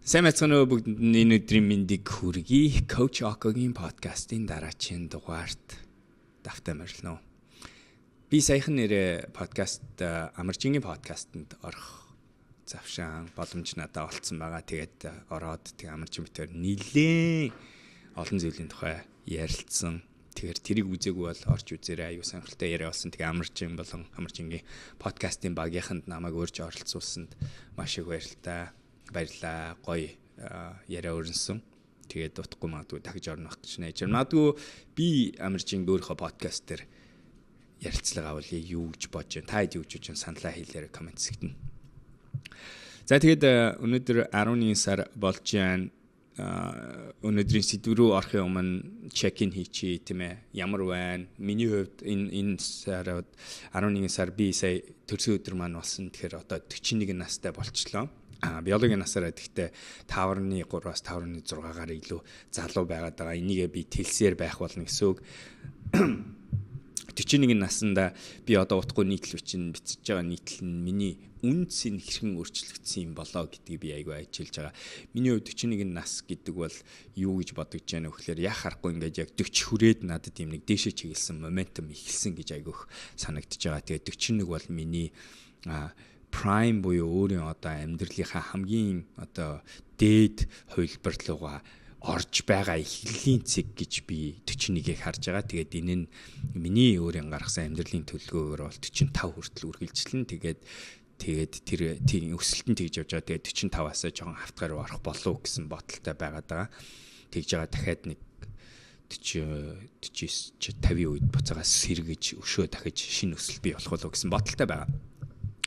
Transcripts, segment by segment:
Сайн байцгаана уу, бүгдэнд нь энэ өдрийн мэндийг хүргэе. Coach Okoгийн подкастын дараачийн дугаарт давтаа морилно. Би саяхан нэрээ подкаст Амаржингийн подкастэнд орох завшаан боломж надад олцсон байгаа. Тэгээд ороод тэг Амаржин битээр нилээн олон зүйлийн тухай ярилцсан. Тэгэхээр тэрийг үзээгүй бол орж үзээрэй. Аюу сонирхолтой яриа болсон. Тэгээ Амаржин болон Амаржингийн подкастын багийнханд намайг урьж оролцуулсанд маш их баярлалаа. Баярлаа. Гоё яриа өрнсөн. Тэгээд утгагүй магадгүй дахиж орно гэж найж байна. Магадгүй би Амаржинг өөрийнхөө подкаст дээр ярилцлага авал юу гэж бодож байна? Та хэд юу гэж бодож байна? Саналаа хэлээрэй, коммент хэсэгт нь. За, тэгээд өнөөдөр 11 сар болж байна. Өнөөдрийн сэдв рүү орохын өмнө check in хийчихье, тийм ээ. Ямар байна? Миний хувьд энэ сард, 11 сар, би сая төрсөн өдөр маань болсон. Тэгэхээр одоо 41 настай болчлоо. Биологийн насаараа гэхдээ 5.3-аас 5.6-аар илүү залуу байгаад байгаа. Энийгээ би тэлсээр байх болно гэсэн үг. 41 наснда би одоо утгагүй нийтлэл бичин бичиж байгаа нийтлэл нь миний үнц нь хэрхэн өөрчлөгдсөн юм болоо гэдгийг би айгүй ажиллаж байгаа. Миний хувьд 41 нас гэдэг бол юу гэж бодогдож байна вэ гэхээр яг харахгүй ингээд яг 40 хүрээд надад юм нэг дээшээ чиглэсэн momentum эхэлсэн гэж айгүйх санагдаж байгаа. Тэгээд 41 бол миний prime буюу өөрийн одоо амьдралынхаа хамгийн одоо дээд хувилбар руугаа орж байгаа эхлэлийн цэг гэж би 41-ийг харж байгаа. Тэгээд энэ нь миний өөрийн гаргасан амьдралын төлөвлөгөөгөөр бол 45 хүртэл үргэлжилнэ. Тэгээд тэр тийм өсөлт нь тэгж явж байгаа. Тэгээд 45-аас жоохон хавтгай руу орох болов гэсэн бодолтой байгаад байгаа. Тэгж байгаа, дахиад нэг 40 49 50 үед буцаагаа сэргэж өшөө дахиж шинэ өсөлт бий болох болов гэсэн бодолтой байгаа.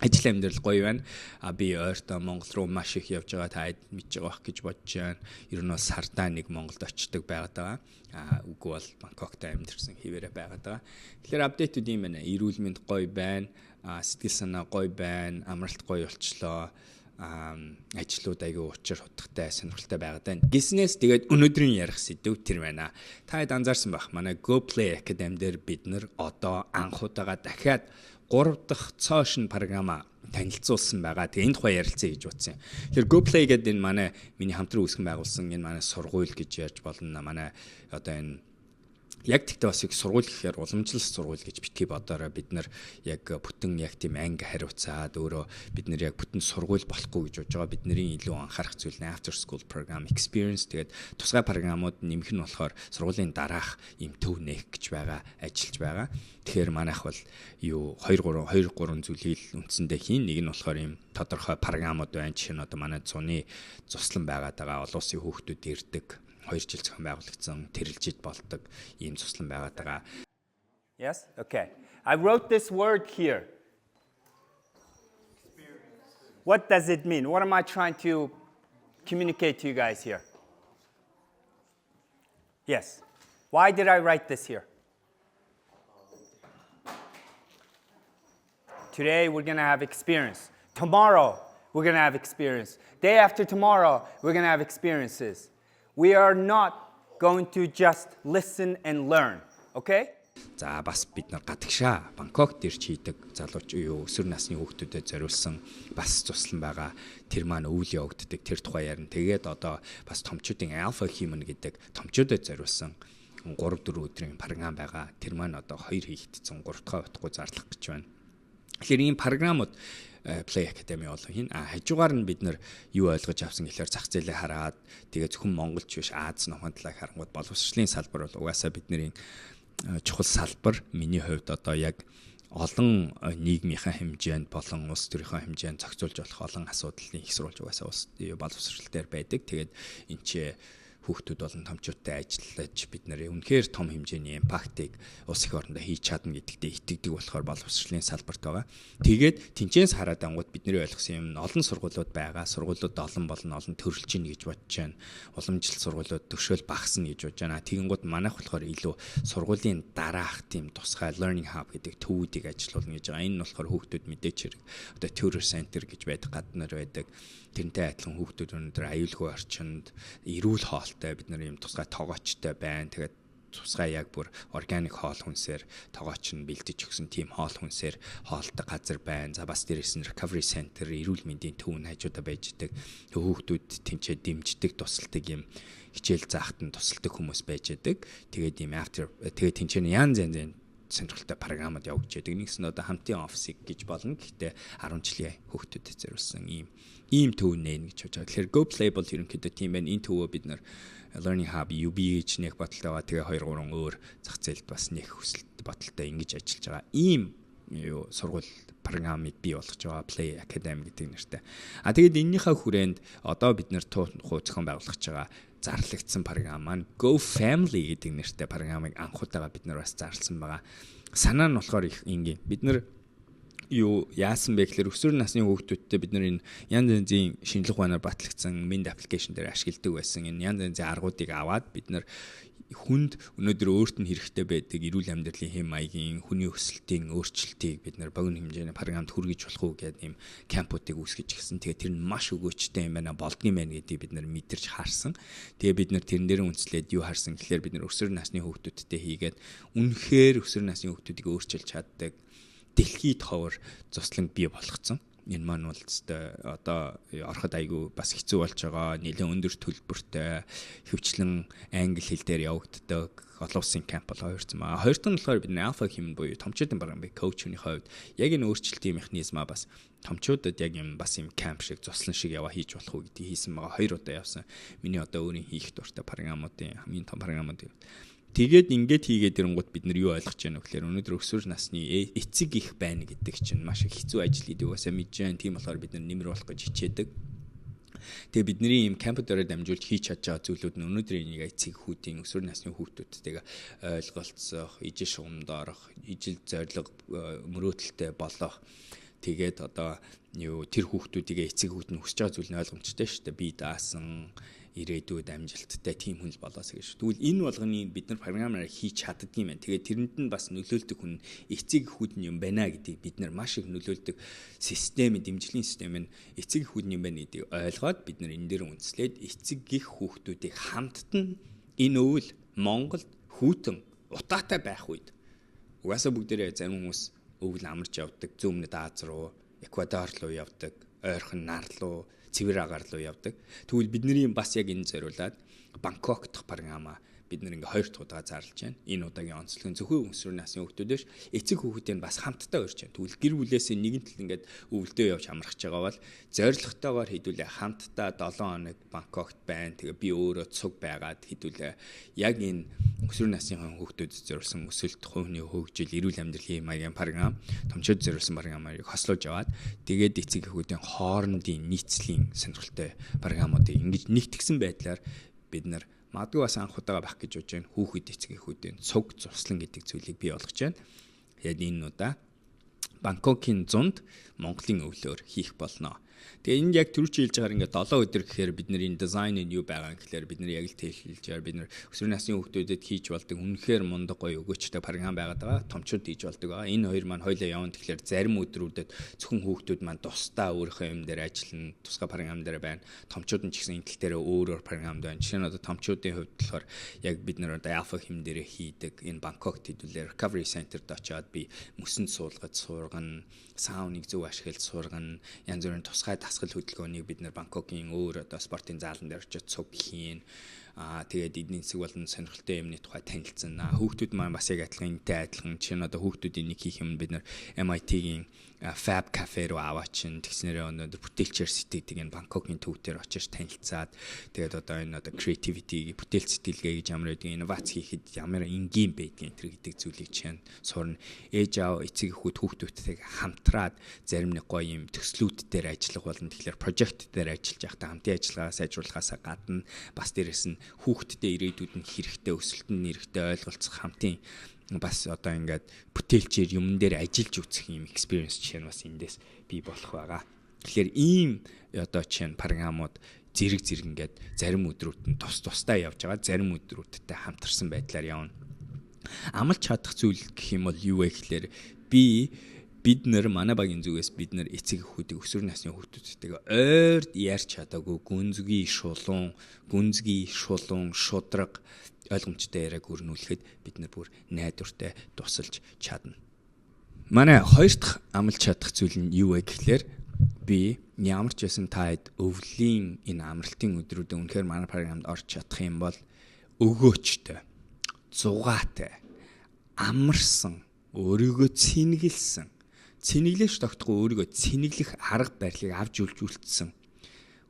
Ажил амьдрал гоё байна. А би ойртоо Монгол руу маш их явж байгаа, та мэдж байгаа бах гэж бодож байна. Ер нь бол сардаа нэг Монголд очдог байгаад байгаа. А үгүй бол Бангкокт амьдарсан хэвээрээ байгаад байгаа. Тэгэхээр update үүд юм байна. Эрүүл мэнд гоё байна. А сэтгэл санаа гоё байна. Амралт гоё болчлоо, ажлууд айгүй учир утгатай, сонирхолтой байгаад байна. Гиснээс тэгээд өнөөдрийн ярих сэдэв тэр байна. Та хэд анзаарсан байх. Манай Go Play Academy дээр бид нар одоо анх удаага дахиад 3 дахь цоо шинэ програма танилцуулсан байгаа. Тэгээ энэ тухай ярилцъя гэж бодсон юм. Тэгэхээр Go Play гэдэг энэ манай миний хамтран үүсгэн байгуулсан энэ манай сургууль гэж ярьж болно. Манай одоо энэ яг тэгтээ бас их сургууль гэхээр уламжлалт сургууль гэж битгий бодоорой. Бид нар яг бүтэн яг тийм анги хариуцаад өөрөө бид нар яг бүтэн сургууль болохгүй гэж бодож байгаа. Бидний илүү анхаарах зүйл нь after school program experience. Тэгээд тусгай програмууд нэмэх нь болохоор сургуулийн дараах ийм төв нээх гэж байгаа, ажиллаж байгаа. Тэгэхээр манайх бол юу 2 3 2 3 зүйлийг үндсэндээ хийн. Нэг нь болохоор ийм тодорхой програмууд байна. Жишээ нь одоо манай зуны зуслан байгаад байгаа, олон улсын хүүхдүүд ирдэг, 2 жил зохион байгуулагдсан, тэрэлжид болдог ийм зуслан байгаад байгаа. Yes? Okay. I wrote this word here. What does it mean? What am I trying to communicate to you guys here? Yes. Why did I write this here? Today we're going to have experience. Tomorrow we're going to have experience. Day after tomorrow we're going to have experiences. We are not going to just listen and learn, okay? За, бас бид нар гадагшаа Бангкокт ирж хийдэг залууч юу өсвөр насны хүүхдүүдэд зориулсан бас зуслан байгаа. Тэр маань өвөл явагддаг. Тэр тухай ярина. Тэгээд одоо бас томчуудын Alpha Human гэдэг томчуудад зориулсан 3 4 өдрийн програм байгаа. Тэр маань одоо 2 хийгдсэн, 3 дахь утгагүй зарлах гэж байна. Тэгэхээр ийм програмууд Play Academy болон хийн. А хажуугаар нь бид нар юу ойлгож авсан гэхээр зах зээлээ хараад, тэгээ зөвхөн Монголч биш, Ази номхон талыг харангууд боловсролын салбар бол угаасаа бидний чухал салбар. Миний хувьд одоо яг олон нийгмийнхаа хэмжээнд болон улс төрийнхөө хэмжээнд зохицуулж болох олон асуудлын их сурвалж угаасаа улс боловсрол дээр байдаг. Тэгээд энэ ч хүүхдүүд болон томчуудтай ажиллаж бид нар үнэхээр том хэмжээний impact ыг улс эх орондоо хийж чадна гэдэгтээ итгэдэг болохоор боловсролын салбарт байгаа. Тэгээд тэнцэнс хараад ангууд бидний ойлгосон юм нь олон сургуулиуд байгаа. Сургуулиуд олон болон олон төрөлж ийн гэж бодож байна. Уламжлалт сургуулиуд төвшөөл багасна гэж бодож байна. Тэгэнгүүт манайх болохоор илүү сургуулийн дараах тийм тусгай learning hub гэдэг төвүүдийг ажилуулна гэж байгаа. Энэ нь болохоор хүүхдүүд мэдээч хэрэг одоо tutor center гэж байдаг, гаднаар байдаг. Тэрнтэй адилхан хүүхдүүд өнөөдөр аюулгүй орчинд эрүүл хоолтой, бид нар ийм тусгай тогоочтой байна. Тэгээд Тусгай яг бүр органик хоол хүнсээр тогооч нь бэлдэж өгсөн тийм хоол хүнсээр хоолтой газар байна. За бас дээрээс нь recovery center, эрүүл мэндийн төв нь хажуудаа байж идэг. Хүүхдүүд тэнцээ дэмждэг, тусалдаг юм хичээл заахт нь тусалдаг хүмүүс байж идэг. Тэгээд ийм after тэгээд тэнцээ янз янзын сонирхолтой програмууд явагдаж байдаг. Нэгсэн одоо хамтын офисыг гэж болно. Гэхдээ 10 жилийн хүүхдүүдэд зориулсан ийм төв нэ гэж бодож байгаа. Тэгэхээр Go Play бол ерөнхийдөө тийм байна. Энэ төвөө бид нар Learning Hub UB гэж нэг бодолтой байгаа. Тэгээ 2 3 өөр зах зээлд бас нэг хүсэлт бодолтой ингэж ажиллаж байгаа. Ийм юу сургууль програмыг бий болгож байгаа Play Academy гэдэг нэртэй. А тэгээд энэнийхээ хүрээнд одоо бид нэр туухуй зохион байгуулах байгаа зарлагдсан програм маань Go Family гэдэг нэртэй програмыг анхудаага бид нар бас зарласан байгаа. Санаа нь болохоор их энгийн. Бид нар юу яасан бэ гэхээр өсвөр насны хүүхдүүдтэй бид нар энэ янз янзын шинжлэх ухаанаар батлагдсан Mind application дээр ашигладаг байсан энэ янз янзын аргуудыг аваад бид нар хүнд өнөөдөр өөрт нь хэрэгтэй байдаг эрүүл амьдралын хэм маягийн хүний өсөлтийн өөрчлөлтийг бид нар богино хэмжээний програмд хүргэж болох уу гэдэг ийм кампуудыг үүсгэж гисэн. Тэгээ тэр нь маш өгөөчтэй юм байна, болдгийм байна гэдгийг бид нар мэдэрч харсан. Тэгээ бид нар тэрэн дээр үндэслээд юу харсан гэхээр бид нар өсвөр насны хүүхдүүдтэй хийгээд үнэхээр өсвөр насны хүүхдүүдийг өөрчилж чаддаг дэлхийд ховор зуслан бий болгоцсон. Энэ маань бол өстой одоо ороход айгүй бас хэцүү болж байгаа. Нэлээд өндөр төлбөртэй хөвчлэн англи хэл дээр явагддаг олон улсын камп болоо хоёрцсан маа. Хоёр дахь нь болохоор бид Alpha Human буюу томчуудын програм би коучны хувьд яг энэ өөрчлөлтийн механизмаа бас томчуудад яг юм бас юм камп шиг зуслан шиг яваа хийж болох уу гэдгийг хийсэн байгаа. Хоёр удаа явсан. Миний одоо өөрийн хийх дуртай програмуудын хамгийн том програмууд. Тэгээд ингээд хийгээд ирэнгүүт бид нар юу ойлгож байна вэ гэхээр өнөөдөр өсвөр насны эцэг их байна гэдэг чинь маш их хэцүү ажил гэдэг угаасаа мэдж байна. Тийм болохоор бид нар нэмэр болох гэж хичээдэг. Тэгээ бидний ийм компьютерээр дамжуулж хийж чадж байгаа зүйлүүд нь өнөөдөр энийг эцэг хүүтийн өсвөр насны хүүхдүүдтэйгээ ойлголцох, ижил шугамд орох, ижил зорилго мөрөөдөлтэй болох. Тэгээд одоо юу тэр хүүхдүүдийг эцэг хүүт нь хүсэж байгаа зүйл нь ойлгомжтой шүү дээ. Би даасан ирээдүйд амжилттай тийм хүн л болоосаа гэж. Тэгвэл энэ болгоны бид нар програмаар хийж чаддаг юм байна. Тэгээд тэрэнд нь бас нөлөөлдөг хүн эцэг эхүүд нь юм байна гэдгийг бид нар маш их нөлөөлдөг систем, дэмжлэгийн систем нь эцэг эхүүд нь юм байна гэдгийг ойлгоод бид нар энэ дээр үндэслээд эцэг гих хүүхдүүдийг хамтд нь энэ өвөл Монголд хүйтэн утаатай байх үед угаасаа бүгдээрээ зарим хүмүүс өвөл амарч явдаг, зүүн өмнөд Аз руу, Эквадор руу явдаг, ойрхон нар руу, цэвэр агаар руу явдаг. Тэгвэл бидний бас яг энэ зориулаад Бангкок дахь програмаа бид нэр ингээ хоёр дахь удаа зарлж байна. Энэ удаагийн онцлог нь зөвхөн өсвөр насны хүүхдүүд биш, эцэг хүүхдүүд нь бас хамтдаа урьж байна. Тэгвэл гэр бүлээсээ нэгэн тал ингээд өвөлдөө явж амрах гэж байгаа бол зорилготойгоор хэдүүлээ хамтдаа 7 хоног Бангкокт байна. Тэгээ би өөрөө цуг байгаад хэдүүлээ яг энэ өсвөр насны хүүхдүүдэд зориулсан өсөлт, хувийн хөгжил, эрүүл амьдралын маягийн програм, томчууд зориулсан програмыг хослуулж аваад тэгээд эцэг эхүүдийн хоорондын нийцлийн сонирхолтой програмуудыг ингэж нэгтгсэн байдлаар бид нар магадгүй бас анх удаага байх гэж бодож байна. Хүүхэд эцэг эхүүдийн цуг зуслан гэдэг зүйлийг бий болгож байна. Тэгээд энэ удаа Бангкокийн зунд Монголын өвлөөр хийх болно. Тэгээ энд яг түрүүч хэлж байгаагаар ингээд 7 өдөр гэхээр бид нар энэ дизайн нь юу байгаа юм гэхээр бид нар яг л тэлж байгаа. Бид нар өсвөр насны хүүхдүүдэд хийж болдог үнэхээр мундаг гоё өгөөчтэй програм байгаад байгаа. Томчууд хийж болдог байгаа. Энэ хоёр маань хоёлаа явна тэгэхээр зарим өдрүүдэд зөвхөн хүүхдүүд маань тусдаа өөрийнхөө юм дээр ажиллана, тусгай програм дээр байна. Томчууд нь ч гэсэн энэ тал дээр өөр өөр програмд байна. Жишээ нь одоо томчуудын хувьд болохоор яг бид нар одоо Alpha хэм дээрээ хийдэг энэ Бангкокт хэдүүлээ Recovery Center-д очиод би мөсөнд суулгаж сургана, сауныг зөв ашиглаж сургана, янз бүрийн тусгай дасгал хөдөлгөөнийг бид нэр Бангкокийн өөр одоо спортын заалан дээр очиод цуг хийн. Аа тэгээд эдийн засаг болон сонирхолтой юмны тухай танилцсан. Хүүхдүүд маань бас яг адилхан энэтэй адилхан. Жишээ нь одоо хүүхдүүдийн нэг хийх юм бид нар MIT-гийн Fab Cafe руу аваачин тэгснээрээ өнөөдөр бүтээлчээр сэтгэдэг энэ Бангкокийн төв дээр очиж танилцаад тэгээд одоо энэ одоо creativity бүтээл сэтгэлгээ гэж ямар байдгийг инновац хийхэд ямар энгийн байдгийг тэр гэдэг зүйлийг чинь сурна. Ээж аав эцэг эхүүд хүүхдүүдтэйг хамтраад зарим нэг гоё юм төслүүд дээр ажиллах болно. Тэгэхээр project дээр ажиллаж байхдаа хамтын ажиллагаа сайжруулахаасаа гадна бас дээрэс нь хүүхдтэй ирээдүйд нь хэрэгтэй өсөлтөнд нь хэрэгтэй ойлголцох хамтын бас одоо ингээд бүтээлчээр юмн дээр ажиллаж үзэх юм experience жишээ нь бас эндээс бий болох байгаа. Тэгэхээр ийм одоо жишээ нь програмууд зэрэг зэрэг ингээд зарим өдрүүд нь тус тусдаа явж байгаа, зарим өдрүүдтэй хамтарсан байдлаар явна. Амлч чадах зүйл гэх юм бол юу вэ гэхээр би Бид нэр манай багийн зүгээс бид нэр эцэг эхүүдийг өсвөр насны хүүхдүүдтэйгээ ойрд ярьж чадаагүй гүнзгий шулуун, гүнзгий шулуун, шудраг ойлгомжтой яриаг өрнүүлэхэд бид нар бүр найдвартай тусалж чадна. Манай хоёр дахь амлаж чадах зүйл нь юу вэ гэхлээр би ямар ч байсан та хэд өвлийн энэ амралтын өдрүүдэд үнэхээр манай програмд орж чадах юм бол өгөөчтэй, зугаатай, амарсан, өөрийгөө цэнгэлсэн, цэнэглэж тогтохгүй өөрийгөө цэнэглэх арга барилыг авч үлжүүлсэн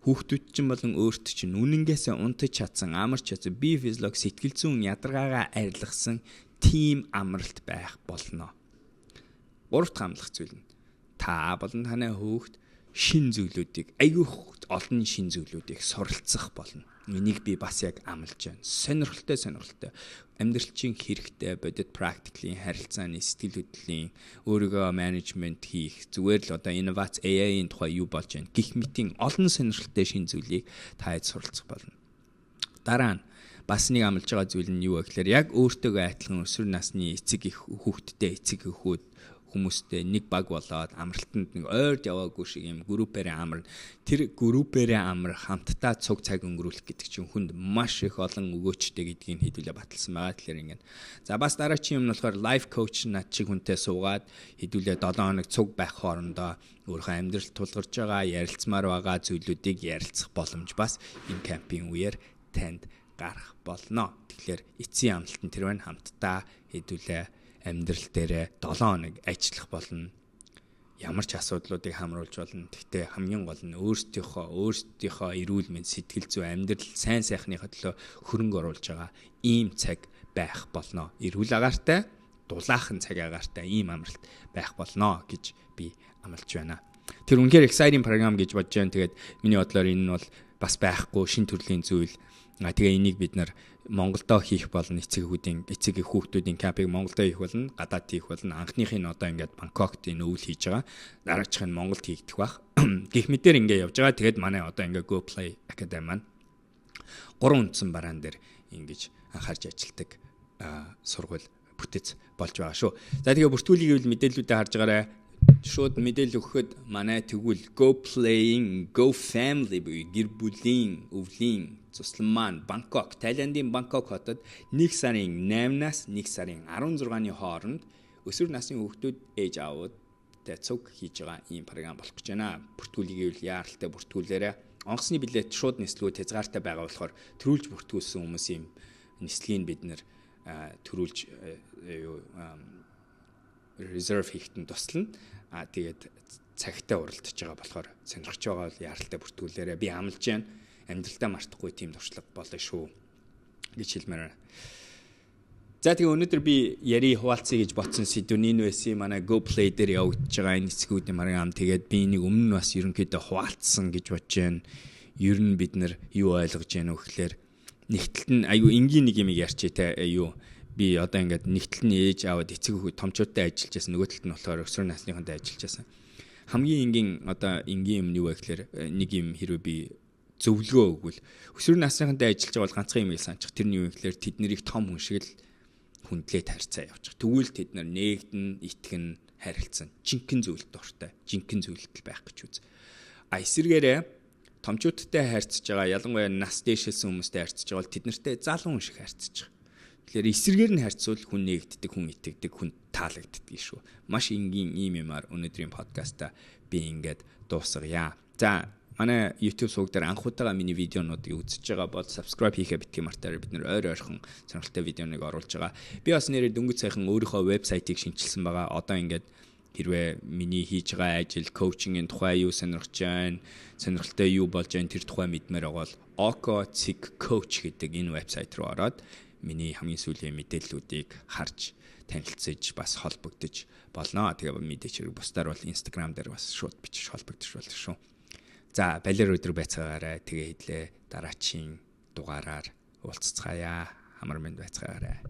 хүүхдүүд чинь болон өөрт чинь үнэнгээсээ унтаж чадсан, амарч чадсан, бие физиолог сэтгэл зүйн ядаргаагаа арилгасан тийм амралт байх болно. Гурав дахь амлах зүйл нь та болон таны хүүхд шин зүйлүүдийг айгүй олон шин зүйлүүдийг суралцах болно. Энийг би бас яг амлаж байна. Сонирхолтой сонирхолтой. Амьдрал чинь хэрэгтэй бодит практиклийн харилцааны сэтгэл хөдлөлийн өөрийгөө менежмент хийх зүгээр л одоо инновац AI-ийн тухай юу болж байна гэх мэтийн олон сонирхолтой шин зүйлийг та хэд суралцах болно. Дараа нь бас нэг амлаж байгаа зүйл нь юу вэ гэхээр яг өөртөөгөө адилхан өсвөр насны эцэг их хүүхэдтэй эцэг эхүүд хүмүүстэй нэг баг болоод амралтанд нэг ойрд яваагүй шиг юм группээрээ амарна. Тэр группээрээ амрах хамтдаа цуг цаг өнгөрүүлэх гэдэг чинь хүнд маш их олон өгөөчтэй гэдгийг хэдүүлээ баталсан байгаа. Тэгэхээр ингээд за бас дараагийн юм нь болохоор life coach над чиг хүнтэй суугаад хэдүүлээ 7 хоног цуг байх хоорондоо өөрийнхөө амьдралд тулгарч байгаа, ярилцмаар байгаа зүйлүүдийг ярилцах боломж бас энэ кампийн үеэр танд гарах болно. Тэгэхээр эцсийн амлалт нь тэр байна, хамтдаа хэдүүлээ амьдрал дээрээ 7 хоног ажиллах болно. Ямар ч асуудлуудыг хамруулж болно. Гэхдээ хамгийн гол нь өөрсдийнхөө эрүүл мэнд, сэтгэл зүй, амьдрал сайн сайхныхаа төлөө хөрөнгө оруулж байгаа ийм цаг байх болно. Эрүүл агаартай, дулаахан цаг агаартай ийм амралт байх болно гэж би амлаж байна. Тэр үнэхээр exciting program гэж бодож байна. Тэгээд миний бодлоор энэ нь бол бас байхгүй шин төрлийн зүйл. Тэгээ энийг бид нар Монголдо хийх болно, эцэг хүүхдийн эцэг их хүүхдүүдийн кампыг Монголдо хийх болно, гадаад хийх болно. Анхных нь одоо ингээд Бангкокт энэ өвөл хийж байгаа. Дараачих нь Монголд хийгдэх бах. Гэх мэтэр ингээд явж байгаа. Тэгээд манай одоо ингээд Go Play Academy маань гурван үндсэн бараан дээр ингэж анхаарч ажилладаг сургууль бүтэц болж байгаа шүү. За тэгээ бүртгүүлгийг үл мэдээллүүдээ харж байгаарай. Шууд мэдээлэл өгөхөд манай тэгвэл Go Playing, Go Family буюу гэр бүлийн өвлийн цуслан маань Бангкок, Таиландын Бангкок хотод 1 сарын 8-наас 1 сарын 16-ны хооронд өсвөр насны хүүхдүүд ээж аавуудтай цуг хийж байгаа ийм програм болох гэж байна. Бүртгүүлгийг үл яаралтай бүртгүүлээрэ. Онгоцны билет шууд нислэгүүд хязгаартай байгаа болохоор төрүүлж бүртгүүлсэн хүмүүсийн нислэгийг бид нэр төрүүлж юу reserve хийхэд нь туслана. А тэгээд цагтаа уралдаж байгаа болохоор сонирхож байгаа бол яаралтай бүртгүүлээрэ. Би амлаж байна. Амьдралдаа мартахгүй тийм туршлага болно шүү гэж хэлмээр байна. За тэгээ өнөөдөр би яри хуваалцъя гэж бодсон сэдвүүний нь байсан манай Go Play дээр явагдаж байгаа энэ эцгүүдийн маргаам. Тэгээд би энийг өмнө нь бас ерөнхийдөө хуваалцсан гэж бодож байна. Ер нь бид нар юу ойлгож байна вэ гэхлээр нэг талд нь аюу энгийн нэг юм ярьчих те юу би одоо ингээд нэг талд нь ээж аваад эцэг хүү томчуудтай ажиллаж байсан, нөгөө талд нь болохоор өсвөр насныхантай ажиллаж байсан. Хамгийн энгийн одоо энгийн юм нь юу вэ гэхлээр нэг юм хэрвээ би зөвлөгөө өгвөл өсвөр насныхантай ажиллаж байгаа бол ганцхан юм санчих. Тэр нь юу вэ гэхлээр тэд нарыг том хүн шиг л хүндлээд харьцаа явуучих. Тэгвэл тэд нар нээгдэн, итгэн, харилцсан. Жинхэнэ зүйлд дуртай. Жинхэнэ зүйлд л байх гэж үз. А эсвэргээрээ томчуудтай харьцаж байгаа, ялангуяа нас дээшилсэн хүмүүстэй харьцаж байгаа бол тэд нартай залуу хүн шиг харьцаж байгаа. Тэгэхээр эсрэгээр нь харьцвал хүн нээгддэг, хүн итгэдэг, хүн таалагддаг шүү. Маш энгийн ийм юмар өнөөдрийн подкаста би ингээд дуусгая. За манай YouTube сувг дээр анх удаага миний видеонуудыг үзэж байгаа бол subscribe хийхээ битгий мартаарай. Бид нэр ойр ойрхон сонирхолтой видеоныг оруулж байгаа. Би бас нэрээ дөнгөж саяхан өөрийнхөө вебсайтыг шинчилсэн байгаа. Одоо ингээд хэрвээ миний хийж байгаа ажил, коучингийн тухай юу сонирхож байна, сонирхолтой юу болж байна тэр тухай мэдмээр байгаа бол Oko.coach coach гэдэг энэ вебсайт руу ороод миний хамгийн сүүлийн мэдээллүүдийг харж танилцаж бас холбогдож болно. Тэгээ мэдээч хэрэг бусдаар бол Instagram дээр бас шууд бичиж холбогдож болно шүү. За балер өдөр байцгаагаарай. Тэгээ хэдлээ дараачийн дугаараар уулзцгаая. Хамар мэнд байцгаагаарай.